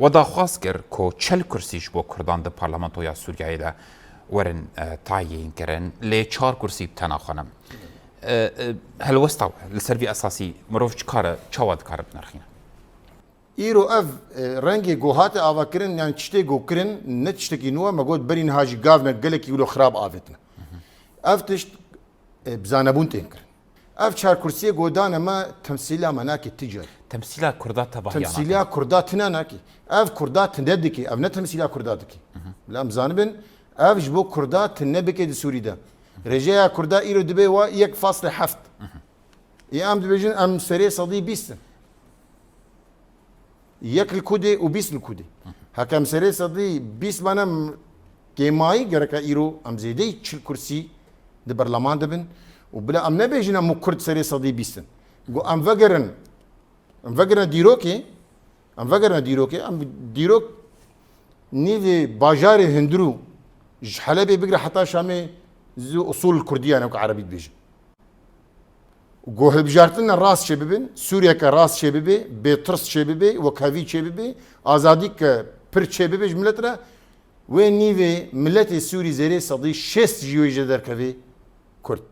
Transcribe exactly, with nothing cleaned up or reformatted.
We daxwaz kir ku çil kursî ji bo Kurdan di Parlamentoya Sûriyeyê de werin, e, tayîn kirin, lê çar kursî bi tena xwe ne. E, e, helwesta we li ser vî esasî mirov çi kare, çawa dikare binirxîne? Îro ev, e, rengê ku hate avakirin, yani tiştê ku kirin, ne tiştekî nû e, me got berî niha jî gavnek gelekî wilo xirab avêtine. Ev tişt, e, bi zanebûn tên kirin. Ev çar kursiyê ku dane me, temsîla me nake ti carî. Temsîla Kurda tevahiya nake. Temsîla Kurda tine nake. Ev Kurda tine dike. Ev ne temsîla Kurda dike. Bila em zanibin, ev ji bo Kurda tine bike di Sûrî de. Rêjeya Kurda îro dibe wa yek faslê heft. Ê em dibêjin em serê sedî bîst in. Yek li ku dê û bîst li ku dê. Heke em serê sedî bîst bane, em kêmayî gereke îro em zêdeyî çil kursî di berleman de bin û bila em nebêjin em û Kurd serê sedî bîst in. Ku em vegerin, em vegerin dîrokê, em vegerin dîrokê, em dîrok nîvê bajarê hundirû ji Helebê bigire heta Şamê zû usul Kurdiyan, wek Erebî dibêjin. Ku hilbijartinên rast çêbibin, Sûriyeke rast çêbibe, bêtirs çêbibe, wekhevî çêbibe, azadîke pir çêbibe ji milet re, wê nîvê miletê Sûrî zêrê sedî şêst ji wê jê derkeve Kurd.